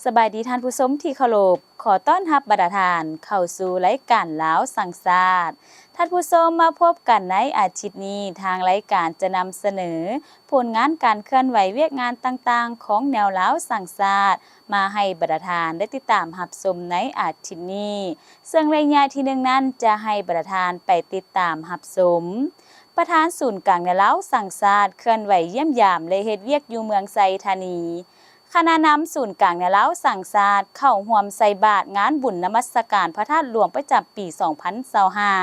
ສະບາຍດີທ່ານຜູ້ຊົມທີ່ເຄົາລົບ, ຂໍຕ້ອນຮັບບັນດາທ່ານເຂົ້າສູ່ລາຍການລາວສ້າງຊາດ. ທ່ານຜູ້ຊົມ, ມາພົບກັນໃນອາທິດນີ້, ທາງລາຍການຈະນຳສະເໜີຜົນງານການເຄື່ອນໄຫວວຽກງານຕ່າງໆຂອງແນວລາວສ້າງຊາດ ມາໃຫ້ບັນດາທ່ານໄດ້ຕິດຕາມຮັບຊົມໃນອາທິດນີ້, ເຊິ່ງໄລຍະທີໜຶ່ງນັ້ນ ຈະໃຫ້ບັນດາທ່ານໄປຕິດຕາມຮັບຊົມ ປະທານສູນກາງແນວລາວສ້າງຊາດເຄື່ອນໄຫວຢ້ຽມຢາມ ແລະ ເຮັດວຽກຢູ່ເມືອງໄຊທານີ. ຄະນະນຳສູນກາງແນວລາວສ້າງຊາດເຂົ້າຮ່ວມໃສ່ບາດງານບຸນນະມັດສະການພະທາດຫຼວງປະຈຳປີສອງພັນຊາວຫ້າ.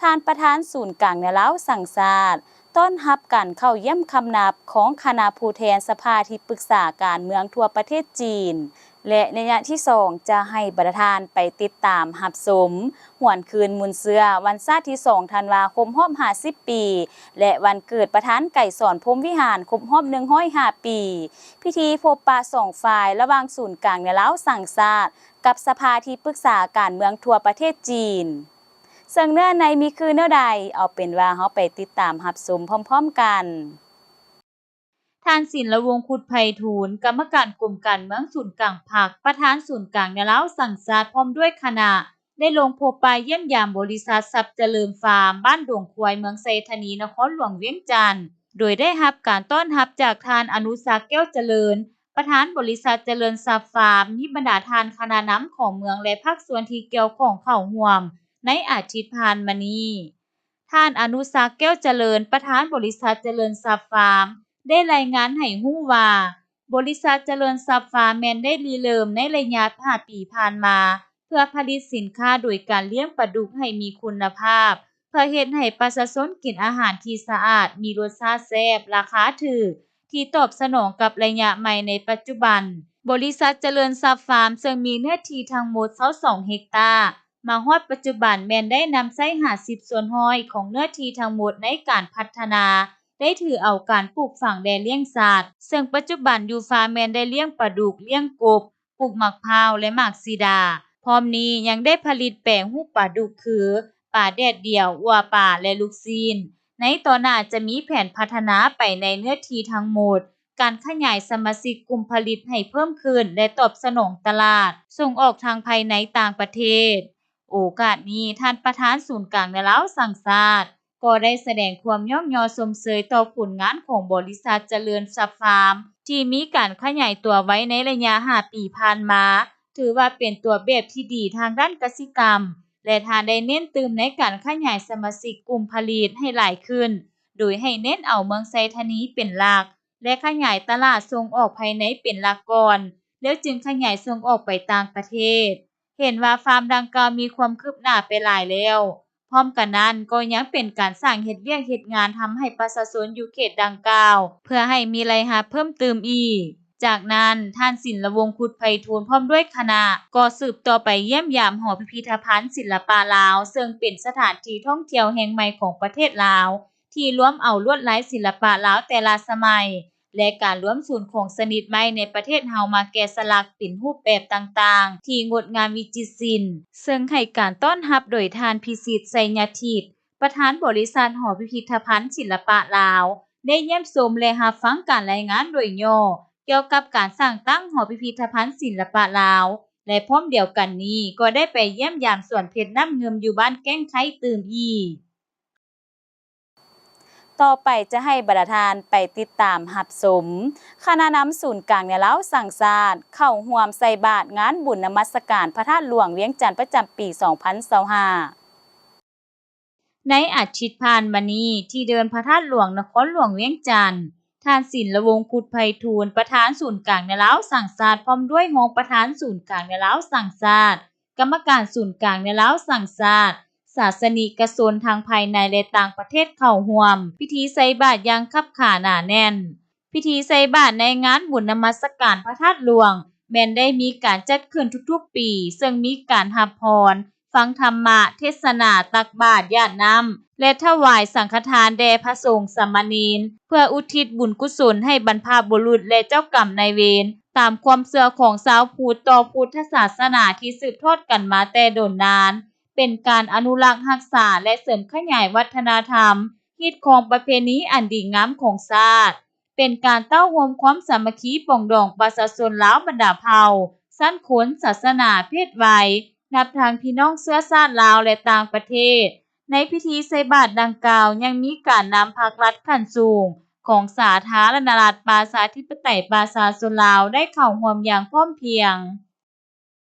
ທ່ານປະທານສູນກາງແນວລາວສ້າງຊາດ ຕ້ອນຮັບການເຂົ້າຢ້ຽມຄຳນັບຂອງຄະນະຜູ້ແທນສະພາທີ່ປຶກສາການເມືອງທົ່ວປະເທດຈີນ ແລະ ໃນໄລຍະທີສອງ ຈະໃຫ້ບັນດາທ່ານໄປຕິດຕາມຮັບຊົມ ຫວນຄືນມູນເຊື້ອວັນຊາດທີສອງ ທັນວາ ຄົບຮອບຫ້າສິບປີ ແລະ ວັນເກີດປະທານໄກສອນ ພົມວິຫານ ຄົບຮອບໜຶ່ງຮ້ອຍຫ້າປີ, ພິທີພົບປະສອງຝ່າຍລະຫວ່າງສູນກາງແນວລາວສ້າງຊາດ ກັບສະພາທີ່ປຶກສາການເມືອງທົ່ວປະເທດຈີນ. ເຊິ່ງເນື້ອໃນມີຄືແນວໃດ, ເອົາເປັນວ່າເຮົາໄປຕິດຕາມຮັບຊົມພ້ອມໆກັນ. ທ່ານ ສິນລະວົງ ຄຸດໄພທູນ ກຳມະການກົມການເມືອງສູນກາງພັກ ປະທານສູນກາງແນວລາວສ້າງຊາດ ພ້ອມດ້ວຍຄະນະ ໄດ້ລົງພົບປະຢ້ຽມຢາມບໍລິສັດຊັບຈະເລີນຟາມ ບ້ານດົງຄວາຍ ເມືອງໄຊທານີ ນະຄອນຫຼວງວຽງຈັນ ໂດຍໄດ້ຮັບການຕ້ອນຮັບຈາກທ່ານ ອະນຸສັກ ແກ້ວຈະເລີນ ປະທານບໍລິສັດຈະເລີນຊັບຟາມ, ມີບັນດາທ່ານຄະນະນຳຂອງເມືອງ ແລະ ພາກສ່ວນທີ່ກ່ຽວຂ້ອງເຂົ້າຮ່ວມໃນອາທິດຜ່ານມານີ້. ທ່ານ ອະນຸສັກ ແກ້ວຈະເລີນ ປະທານບໍລິສັດຈະເລີນຊັບຟາມ ໄດ້ລາຍງານໃຫ້ຮູ້ວ່າ, ບໍລິສັດຈະເລີນຊັບຟາມແມ່ນໄດ້ລິເລີ່ມໃນໄລຍະຫ້າປີຜ່ານມາ ເພື່ອຜະລິດສິນຄ້າໂດຍການລ້ຽງປາດຸກໃຫ້ມີຄຸນນະພາບ, ເພື່ອເຮັດໃຫ້ປະຊາຊົນກິນອາຫານທີ່ສະອາດ, ມີລົດຊາດແຊບ, ລາຄາຖືກ, ທີ່ຕອບສະໜອງກັບໄລຍະໃໝ່ໃນປັດຈຸບັນ. ບໍລິສັດຈະເລີນຊັບຟາມ ເຊິ່ງມີເນື້ອທີ່ທັງໝົດຊາວສອງເຮັກຕາ, ມາຮອດປັດຈຸບັນແມ່ນໄດ້ນຳໃຊ້ຫ້າສິບສ່ວນຮ້ອຍຂອງເນື້ອທີ່ທັງໝົດໃນການພັດທະນາ, ໄດ້ຖືເອົາການປູກຝັງ ແລະ ລ້ຽງສັດ, ເຊິ່ງປັດຈຸບັນຢູ່ຟາມແມ່ນໄດ້ລ້ຽງປາດຸກ, ລ້ຽງກົບ, ປູກໝາກພ້າວ ແລະ ໝາກສີດາ. ພ້ອມນີ້ຍັງໄດ້ຜະລິດແປງຮູບປາດຸກຄື ປາແດດດຽວ, ອົ່ວປາ ແລະ ລູກຊີ້ນ. ໃນຕໍ່ໜ້າຈະມີແຜນພັດທະນາໄປໃນເນື້ອທີ່ທັງໝົດ, ການຂະຫຍາຍສະມາຊິກກຸ່ມຜະລິດໃຫ້ເພີ່ມຂຶ້ນ ແລະ ຕອບສະໜອງຕະຫຼາດສົ່ງອອກທັງພາຍໃນຕ່າງປະເທດ. ໂອກາດນີ້, ທ່ານປະທານສູນກາງແນວລາວສ້າງຊາດ ກໍໄດ້ສະແດງຄວາມຍ້ອງຍໍຊົມເຊີຍຕໍ່ຜົນງານຂອງບໍລິສັດຈະເລີນຊັບຟາມ ທີ່ມີການຂະຫຍາຍຕົວໄວໃນໄລຍະຫ້າປີຜ່ານມາ, ຖືວ່າເປັນຕົວແບບທີ່ດີທາງດ້ານກະສິກຳ ແລະ ທ່ານໄດ້ເນັ້ນຕື່ມໃນການຂະຫຍາຍສະມາຊິກກຸ່ມຜະລິດໃຫ້ຫຼາຍຂຶ້ນ, ໂດຍໃຫ້ເນັ້ນເອົາເມືອງໄຊທານີເປັນຫຼັກ ແລະ ຂະຫຍາຍຕະຫຼາດສົ່ງອອກພາຍໃນເປັນຫຼັກກ່ອນ, ແລ້ວຈຶ່ງຂະຫຍາຍສົ່ງອອກໄປຕ່າງປະເທດ. ເຫັນວ່າຟາມດັ່ງກ່າວມີຄວາມຄືບໜ້າໄປຫຼາຍແລ້ວ, ພ້ອມກັນນັ້ນກໍຍັງເປັນການສ້າງເຮັດວຽກເຮັດງານ ທຳໃຫ້ປະຊາຊົນຢູ່ເຂດດັ່ງກ່າວ ເພື່ອໃຫ້ມີລາຍຮັບເພີ່ມຕື່ມອີກ. ຈາກນັ້ນ, ທ່ານ ສິນລະວົງ ຄຸດໄພທູນ ພ້ອມດ້ວຍຄະນະ ກໍສືບຕໍ່ໄປຢ້ຽມຢາມຫໍພິພິທະພັນສິລະປະລາວ, ເຊິ່ງເປັນສະຖານທີ່ທ່ອງທ່ຽວແຫ່ງໃໝ່ຂອງປະເທດລາວ ທີ່ລວມເອົາລວດລາຍສິລະປະລາວແຕ່ລະສະໄໝ ແລະ ການລວມສູນຂອງຊະນິດໄມ້ໃນປະເທດເຮົາມາແກະສະຫຼັກເປັນຮູບແບບຕ່າງໆ ທີ່ງົດງາມວິຈິດສິນ, ເຊິ່ງໃຫ້ການຕ້ອນຮັບໂດຍທ່ານ ພິສິດ ໄຊຍະທິດ ປະທານບໍລິສັດຫໍພິພິທະພັນສິລະປະລາວ ໄດ້ຢ້ຽມຊົມ ແລະ ຮັບຟັງການລາຍງານໂດຍຫຍໍ້ກ່ຽວກັບການສ້າງຕັ້ງຫໍພິພິທະພັນສິລະປະລາວ ແລະ ພ້ອມດຽວກັນນີ້ກໍໄດ້ໄປຢ້ຽມຢາມສວນເພັດນ້ຳງື່ມຢູ່ບ້ານແກ້ງໄຄຕື່ມອີກ. ຕໍ່ໄປຈະໃຫ້ບັນດາທ່ານໄປຕິດຕາມຮັບຊົມ ຄະນະນຳສູນກາງແນວລາວສ້າງຊາດ ເຂົ້າຮ່ວມໃສ່ບາດງານບຸນນະມັດສະການພະທາດຫຼວງວຽງຈັນປະຈຳປີສອງພັນຊາວຫ້າ. ໃນອາທິດຜ່ານມານີ້ ທີ່ເດີ່ນພະທາດຫຼວງນະຄອນຫຼວງວຽງຈັນ, ທ່ານ ສິນລະວົງ ຄຸດໄພທູນ ປະທານສູນກາງແນວລາວສ້າງຊາດ ພ້ອມດ້ວຍຮອງປະທານສູນກາງແນວລາວສ້າງຊາດ, ກຳມະການສູນກາງແນວລາວສ້າງຊາດ, ສາສະນິກະຊົນທັງພາຍໃນ ແລະ ຕ່າງປະເທດເຂົ້າຮ່ວມ. ພິທີໃສ່ບາດຢ່າງຄັບຂາໜາແໜ້ນ. ພິທີໃສ່ບາດໃນງານບຸນນະມັດສະການພະທາດຫຼວງ ແມ່ນໄດ້ມີການຈັດຂຶ້ນທຸກໆປີ, ເຊິ່ງມີການຮັບພອນ, ຟັງທຳມະເທດສະໜາ, ຕັກບາດ, ຢາດນ້ຳ ແລະ ຖວາຍສັງຄະທານແດ່ພະສົງສາມະເນນ ເພື່ອອຸທິດບຸນກຸສົນໃຫ້ບັນພະບຸລຸດ ແລະ ເຈົ້າກຳນາຍເວນ ຕາມຄວາມເຊື່ອຂອງຊາວພຸດຕໍ່ພຸດທະສາສະໜາທີ່ສືບທອດກັນມາແຕ່ດົນນານ, ເປັນການອະນຸລັກຮັກສາ ແລະ ເສີມຂະຫຍາຍວັດທະນະທຳ, ຮີດຄອງປະເພນີອັນດີງາມຂອງຊາດ. ເປັນການເຕົ້າໂຮມຄວາມສາມັກຄີປອງດອງປະຊາຊົນລາວບັນດາເຜົ່າ, ຊັ້ນຄົນ, ສາສະໜາ, ເພດໄວ, ນັບທັງພີ່ນ້ອງເຊື້ອຊາດລາວ ແລະ ຕ່າງປະເທດ. ໃນພິທີໃສ່ບາດດັ່ງກ່າວ ຍັງມີການນຳພັກລັດຂັ້ນສູງຂອງສາທາລະນະລັດປະຊາທິປະໄຕປະຊາຊົນລາວ ໄດ້ເຂົ້າຮ່ວມຢ່າງພ້ອມພຽງ.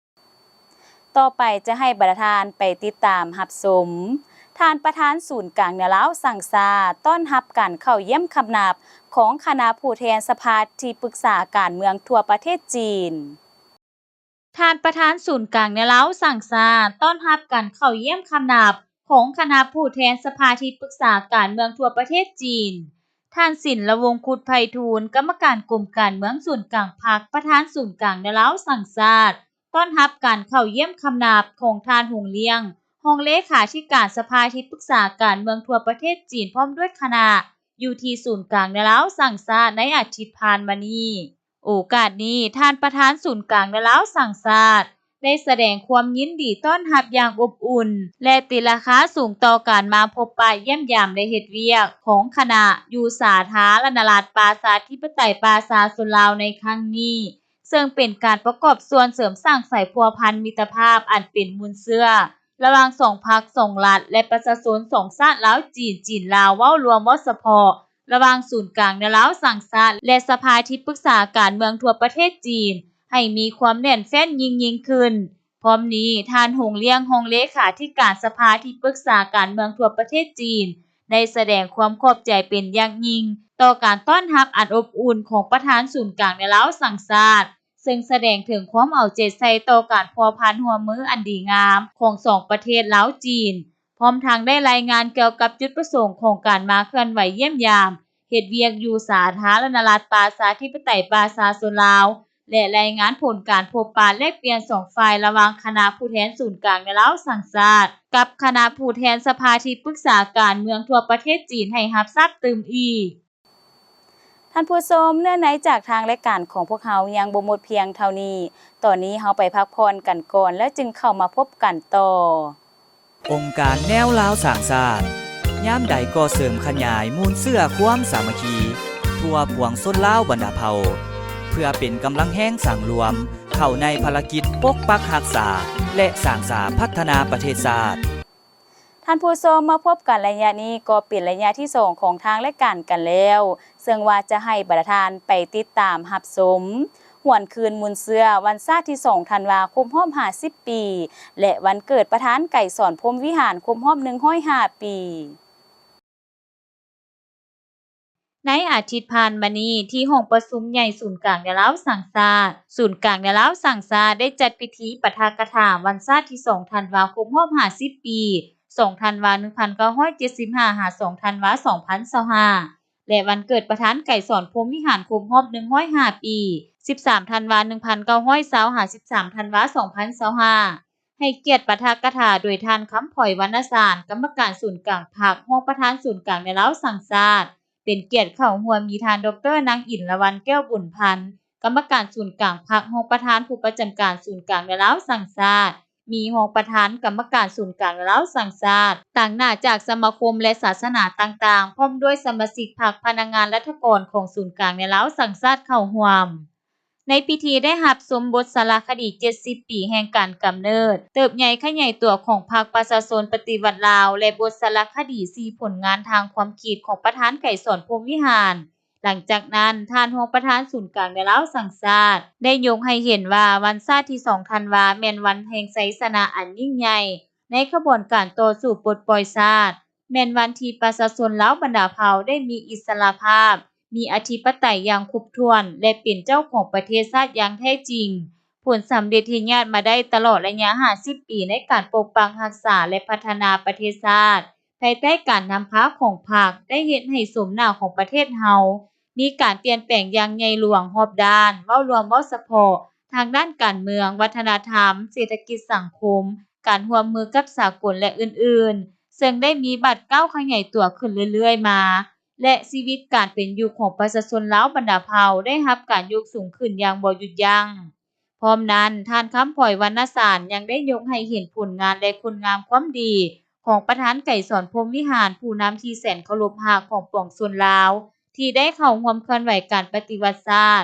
ຕໍ່ໄປຈະໃຫ້ບັນດາທ່ານໄປຕິດຕາມຮັບຊົມ ທ່ານປະທານສູນກາງແນວລາວສ້າງຊາດ ຕ້ອນຮັບການເຂົ້າຢ້ຽມຄຳນັບຂອງຄະນະຜູ້ແທນສະພາທີ່ປຶກສາການເມືອງທົ່ວປະເທດຈີນ. ທ່ານປະທານສູນກາງແນວລາວສ້າງຊາດ ຕ້ອນຮັບການເຂົ້າຢ້ຽມຄຳນັບຂອງຄະນະຜູ້ແທນສະພາທີ່ປຶກສາການເມືອງທົ່ວປະເທດຈີນ. ທ່ານ ສິນລະວົງ ຄຸດໄພທູນ ກຳມະການກົມການເມືອງສູນກາງພັກ ປະທານສູນກາງແນວລາວສ້າງຊາດ ຕ້ອນຮັບການເຂົ້າຢ້ຽມຄຳນັບຂອງທ່ານ ຫົງລ້ຽງ ຮອງເລຂາທິການສະພາທີ່ປຶກສາການເມືອງທົ່ວປະເທດຈີນ ພ້ອມດ້ວຍຄະນະ ຢູ່ທີ່ສູນກາງແນວລາວສ້າງຊາດໃນອາທິດຜ່ານມານີ້. ໂອກາດນີ້ ທ່ານປະທານສູນກາງແນວລາວສ້າງຊາດ ໄດ້ສະແດງຄວາມຍິນດີຕ້ອນຮັບຢ່າງອົບອຸ່ນ ແລະ ຕີລາຄາສູງຕໍ່ການມາພົບປະຢ້ຽມຢາມ ແລະ ເຮັດວຽກຂອງຄະນະຢູ່ສາທາລະນະລັດປະຊາທິປະໄຕປະຊາຊົນລາວໃນຄັ້ງນີ້, ເຊິ່ງເປັນການປະກອບສ່ວນເສີມສ້າງສາຍພົວພັນມິດຕະພາບອັນເປັນມູນເຊື້ອ ລະຫວ່າງສອງພັກ, ສອງລັດ ແລະ ປະຊາຊົນສອງຊາດລາວ-ຈີນ, ຈີນ-ລາວ ເວົ້າລວມ, ເວົ້າສະເພາະ ລະຫວ່າງສູນກາງແນວລາວສ້າງຊາດ ແລະ ສະພາທີ່ປຶກສາການເມືອງທົ່ວປະເທດຈີນ ໃຫ້ມີຄວາມແໜ້ນແຟ້ນຍິ່ງໆຂຶ້ນ. ພ້ອມນີ້, ທ່ານ ຫົງລ້ຽງ ຮອງເລຂາທິການສະພາທີ່ປຶກສາການເມືອງທົ່ວປະເທດຈີນ ໄດ້ສະແດງຄວາມຂອບໃຈເປັນຢ່າງຍິ່ງຕໍ່ການຕ້ອນຮັບອັນອົບອຸ່ນຂອງປະທານສູນກາງແນວລາວສ້າງຊາດ, ເຊິ່ງສະແດງເຖິງຄວາມເອົາໃຈໃສ່ຕໍ່ການພົວພັນຮ່ວມມືອັນດີງາມຂອງສອງປະເທດລາວ-ຈີນ, ພ້ອມທັງໄດ້ລາຍງານກ່ຽວກັບຈຸດປະສົງຂອງການມາເຄື່ອນໄຫວຢ້ຽມຢາມ ເຮັດວຽກຢູ່ສາທາລະນະລັດປະຊາທິປະໄຕປະຊາຊົນລາວ ແລະ ລາຍງານຜົນການພົບປະແລກປ່ຽນສອງຝ່າຍລະຫວ່າງຄະນະຜູ້ແທນສູນກາງແນວລາວສ້າງຊາດ ກັບຄະນະຜູ້ແທນສະພາທີ່ປຶກສາການເມືອງທົ່ວປະເທດຈີນໃຫ້ຮັບຊາບຕື່ມອີກ. ທ່ານຜູ້ຊົມ, ເນື້ອໃນຈາກທາງລາຍການຂອງພວກເຮົາຍັງບໍ່ໝົດພຽງເທົ່ານີ້. ຕອນນີ້ເຮົາໄປພັກຜ່ອນກັນກ່ອນ ແລ້ວຈຶ່ງເຂົ້າມາພົບກັນຕໍ່. ອົງການແນວລາວສ້າງຊາດ ຍາມໃດກໍເສີມຂະຫຍາຍມູນເຊື້ອຄວາມສາມັກຄີທົ່ວປວງຊົນລາວບັນດາເຜົ່າ ເພື່ອເປັນກຳລັງແຮງສັງລວມເຂົ້າໃນພາລະກິດປົກປັກຮັກສາ ແລະ ສ້າງສາພັດທະນາປະເທດຊາດ. ທ່ານຜູ້ຊົມ, ມາພົບກັນໄລຍະນີ້ກໍເປັນໄລຍະທີສອງຂອງທາງລາຍການກັນແລ້ວ, ເຊິ່ງວ່າຈະໃຫ້ບັນດາທ່ານໄປຕິດຕາມຮັບຊົມ ຫວນຄືນມູນເຊື້ອວັນຊາດທີສອງທັນວາຄົບຮອບຫ້າສິບປີ ແລະ ວັນເກີດປະທານໄກສອນ ພົມວິຫານ ຄົບຮອບໜຶ່ງຮ້ອຍຫ້າປີ. ໃນອາທິດຜ່ານມານີ້ ທີ່ຫ້ອງປະຊຸມໃຫຍ່ສູນກາງແນວລາວສ້າງຊາດ, ສູນກາງແນວລາວສ້າງຊາດໄດ້ຈັດພິທີປາຖະກະຖາວັນຊາດທີສອງທັນວາຄົບຮອບຫ້າສິບປີ, ສອງທັນວາໜຶ່ງພັນເກົ້າຮ້ອຍເຈັດສິບຫ້າ ຫາ ສອງທັນວາສອງພັນຊາວຫ້າ ແລະ ວັນເກີດປະທານໄກສອນ ພົມວິຫານ ຄົບຮອບໜຶ່ງຮ້ອຍຫ້າປີ, ສິບສາມທັນວາໜຶ່ງພັນເກົ້າຮ້ອຍຊາວ ຫາ ສິບສາມທັນວາສອງພັນຊາວຫ້າ ໃຫ້ກຽດປາຖະກະຖາໂດຍທ່ານ ຄຳຜອຍ ວັນນະສານ ກຳມະການສູນກາງພັກ, ຮອງປະທານສູນກາງແນວລາວສ້າງຊາດ, ເປັນກຽດເຂົ້າຮ່ວມມີທ່ານ ດອກເຕີ ນາງ ອິນລະວັນ ແກ້ວບຸນພັນ ກຳມະການສູນກາງພັກ, ຮອງປະທານຜູ້ປະຈຳການສູນກາງແນວລາວສ້າງຊາດ, ມີຮອງປະທານກຳມະການສູນກາງແນວລາວສ້າງຊາດ, ຕາງໜ້າຈາກສະມາຄົມ ແລະ ສາສະໜາຕ່າງໆ, ພ້ອມດ້ວຍສະມາຊິກພັກ, ພະນັກງານລັດຖະກອນຂອງສູນກາງແນວລາວສ້າງຊາດເຂົ້າຮ່ວມ. ໃນພິທີໄດ້ຮັບຊົມບົດສາລະຄະດີເຈັດສິບປີແຫ່ງການກຳເນີດ, ເຕີບໃຫຍ່ຂະຫຍາຍຕົວຂອງພັກປະຊາຊົນປະຕິວັດລາວ ແລະ ບົດສາລະຄະດີສີ່ຜົນງານທາງຄວາມຄິດຂອງປະທານໄກສອນ ພົມວິຫານ. ຫຼັງຈາກນັ້ນ, ທ່ານຮອງປະທານສູນກາງແນວລາວສ້າງຊາດ ໄດ້ຍົກໃຫ້ເຫັນວ່າວັນຊາດທີສອງທັນວາແມ່ນວັນແຫ່ງໄຊຊະນະອັນຍິ່ງໃຫຍ່ໃນຂະບວນການຕໍ່ສູ້ປົດປ່ອຍຊາດ, ແມ່ນວັນທີ່ປະຊາຊົນລາວບັນດາເຜົ່າໄດ້ມີອິດສະຫຼະພາບ, ມີອະທິປະໄຕຢ່າງຄົບຖ້ວນ ແລະ ເປັນເຈົ້າຂອງປະເທດຊາດຢ່າງແທ້ຈິງ. ຜົນສຳເລັດທີ່ຍາດມາໄດ້ຕະຫຼອດໄລຍະຫ້າສິບປີໃນການປົກປັກຮັກສາ ແລະ ພັດທະນາປະເທດຊາດ ພາຍໃຕ້ການນຳພາຂອງພັກ ໄດ້ເຮັດໃຫ້ໂສມໜ້າຂອງປະເທດເຮົາ ມີການປ່ຽນແປງຢ່າງໃຫຍ່ຫຼວງຮອບດ້ານ, ເວົ້າລວມ, ເວົ້າສະເພາະ ທາງດ້ານການເມືອງ, ວັດທະນະທຳ, ເສດຖະກິດສັງຄົມ, ການຮ່ວມມືກັບສາກົນ ແລະ ອື່ນໆ, ເຊິ່ງໄດ້ມີບາດກ້າວຂະຫຍາຍຕົວຂຶ້ນເລື້ອຍໆມາ ແລະ ຊີວິດການເປັນຢູ່ຂອງປະຊາຊົນລາວບັນດາເຜົ່າໄດ້ຮັບການຍົກສູງຂຶ້ນຢ່າງບໍ່ຢຸດຢັ້ງ. ພ້ອມນັ້ນ, ທ່ານ ຄຳຜອຍ ວັນນະສານ ຍັງໄດ້ຍົກໃຫ້ເຫັນຜົນງານ ແລະ ຄຸນງາມຄວາມດີຂອງປະທານໄກສອນ ພົມວິຫານ ຜູ້ນຳທີ່ແສນເຄົາລົບຮັກຂອງປວງຊົນລາວ ທີ່ໄດ້ເຂົ້າຮ່ວມເຄື່ອນໄຫວການປະຕິວັດຊາດ,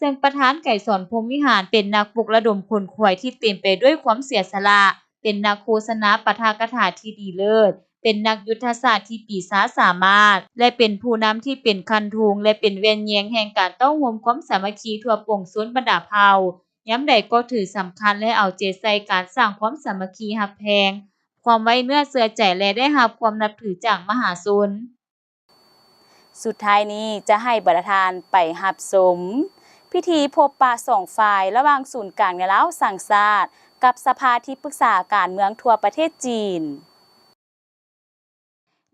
ຊຶ່ງປະທານໄກສອນ ພົມວິຫານ ເປັນນັກປຸກລະດົມຂົນຂວາຍທີ່ເຕັມໄປດ້ວຍຄວາມເສຍສະຫຼະ, ເປັນນັກໂຄສະນາປາຖະກະຖາທີ່ດີເລີດ, ເປັນນັກຍຸດທະສາດທີ່ປີຊາສາມາດ ແລະ ເປັນຜູ້ນຳທີ່ເປັນຄັນທຸງ ແລະ ເປັນແວ່ນແຍງແຫ່ງການເຕົ້າໂຮມຄວາມສາມັກຄີທົ່ວປວງຊົນບັນດາເຜົ່າ, ຍາມໃດກໍຖືສຳຄັນ ແລະ ເອົາໃຈໃສ່ການສ້າງຄວາມສາມັກຄີຮັກແພງ, ຄວາມໄວ້ເນື້ອເຊື່ອໃຈ ແລະ ໄດ້ຮັບຄວາມນັບຖືຈາກມະຫາຊົນ. ສຸດທ້າຍນີ້ຈະໃຫ້ບັນດາທ່ານໄປຮັບຊົມພິທີພົບປະສອງຝ່າຍລະຫວ່າງສູນກາງແນວລາວສ້າງຊາດກັບສະພາທີ່ປຶກສາການເມືອງທົ່ວປະເທດຈີນ.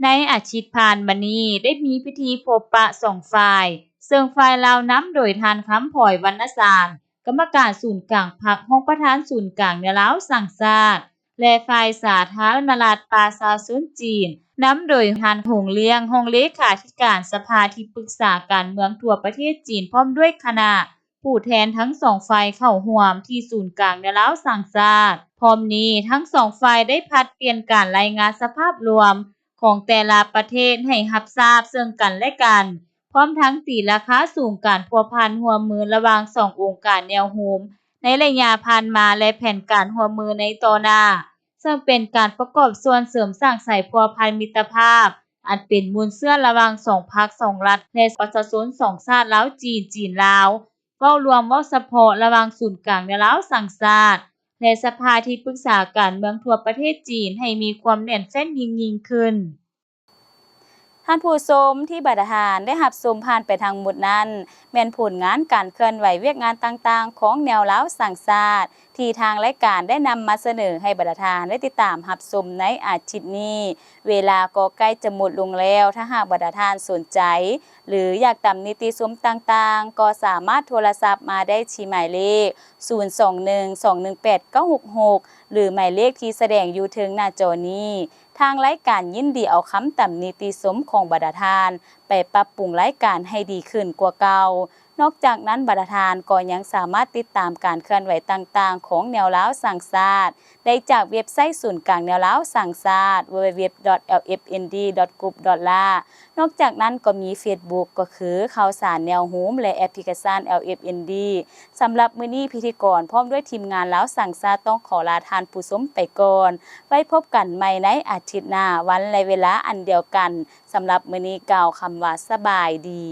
ໃນອາທິດຜ່ານມານີ້ໄດ້ມີພິທີພົບປະສອງຝ່າຍ, ເຊິ່ງຝ່າຍລາວນຳໂດຍທ່ານ ຄຳພອຍ ວັນນະສານ ກຳມະການສູນກາງພັກ, ຮອງປະທານສູນກາງແນວລາວສ້າງຊາດ ແລະ ຝ່າຍສາທາລະນະລັດປະຊາຊົນຈີນ ນຳໂດຍທ່ານ ຫົງລ້ຽງ ຮອງເລຂາທິການສະພາທີ່ປຶກສາການເມືອງທົ່ວປະເທດຈີນ ພ້ອມດ້ວຍຄະນະ ຜູ້ແທນທັງສອງຝ່າຍເຂົ້າຮ່ວມທີ່ສູນກາງແນວລາວສ້າງຊາດ. ພ້ອມນີ້, ທັງສອງຝ່າຍໄດ້ຜັດປ່ຽນການລາຍງານສະພາບລວມຂອງແຕ່ລະປະເທດໃຫ້ຮັບຊາບເຊິ່ງກັນແລະກັນ, ພ້ອມທັງຕີລາຄາສູງການພົວພັນຮ່ວມມືລະຫວ່າງສອງອົງການແນວໂຮມໃນໄລຍະຜ່ານມາ ແລະ ແຜນການຮ່ວມມືໃນຕໍ່ໜ້າ, ເຊິ່ງເປັນການປະກອບສ່ວນເສີມສ້າງສາຍພົວພັນມິດຕະພາບ ອັນເປັນມູນເຊື້ອລະຫວ່າງສອງພັກສອງລັດ ແລະ ປະຊາຊົນສອງຊາດ ລາວ-ຈີນ, ຈີນ-ລາວ, ເວົ້າລວມ, ເວົ້າສະເພາະ ລະຫວ່າງສູນກາງແນວລາວສ້າງຊາດ ແລະ ສະພາທີ່ປຶກສາການເມືອງທົ່ວປະເທດຈີນ ໃຫ້ມີຄວາມແໜ້ນແຟ້ນຍິ່ງໆຂຶ້ນ. ທ່ານຜູ້ຊົມທີ່ບັນດາທ່ານໄດ້ຮັບຊົມຜ່ານໄປທັງໝົດນັ້ນ ແມ່ນຜົນງານການເຄື່ອນໄຫວວຽກງານຕ່າງໆຂອງແນວລາວສ້າງຊາດ ທີ່ທາງລາຍການໄດ້ນຳມາສະເໜີໃຫ້ບັນດາທ່ານໄດ້ຕິດຕາມຮັບຊົມໃນອາທິດນີ້. ເວລາກໍໃກ້ຈະໝົດລົງແລ້ວ, ຖ້າຫາກບັນດາທ່ານສົນໃຈ ຫຼື ຢາກຕຳນິຕິຊົມຕ່າງໆ ກໍສາມາດໂທລະສັບມາໄດ້ທີ່ໝາຍເລກ ສູນສອງໜຶ່ງ ສອງໜຶ່ງແປດ ເກົ້າຫົກຫົກ ຫຼື ໝາຍເລກທີ່ສະແດງຢູ່ເທິງໜ້າຈໍນີ້. ທາງລາຍການຍິນດີເອົາຄຳຕຳນິຕິຊົມຂອງບັນດາທ່ານໄປປັບປຸງລາຍການໃຫ້ດີຂຶ້ນກວ່າເກົ່າ. ນອກຈາກນັ້ນ, ບັນດາທ່ານກໍຍັງສາມາດຕິດຕາມການເຄື່ອນໄຫວຕ່າງໆຂອງແນວລາວສ້າງຊາດໄດ້ຈາກເວັບໄຊສູນກາງແນວລາວສ້າງຊາດ www.lfnd.group.la. ນອກຈາກນັ້ນກໍມີເຟສບຸກ ກໍຄືຂ່າວສານແນວໂຮມ ແລະ ແອັບພລິເຄຊັນ LFND. ສຳລັບມື້ນີ້, ພິທີກອນພ້ອມດ້ວຍທີມງານລາວສ້າງຊາດຕ້ອງຂໍລາທ່ານຜູ້ຊົມໄປກ່ອນ. ໄວ້ພົບກັນໃໝ່ໃນອາທິດໜ້າ, ວັນ ແລະ ເວລາອັນດຽວກັນ. ສຳລັບມື້ນີ້ກ່າວຄຳວ່າສະບາຍດີ.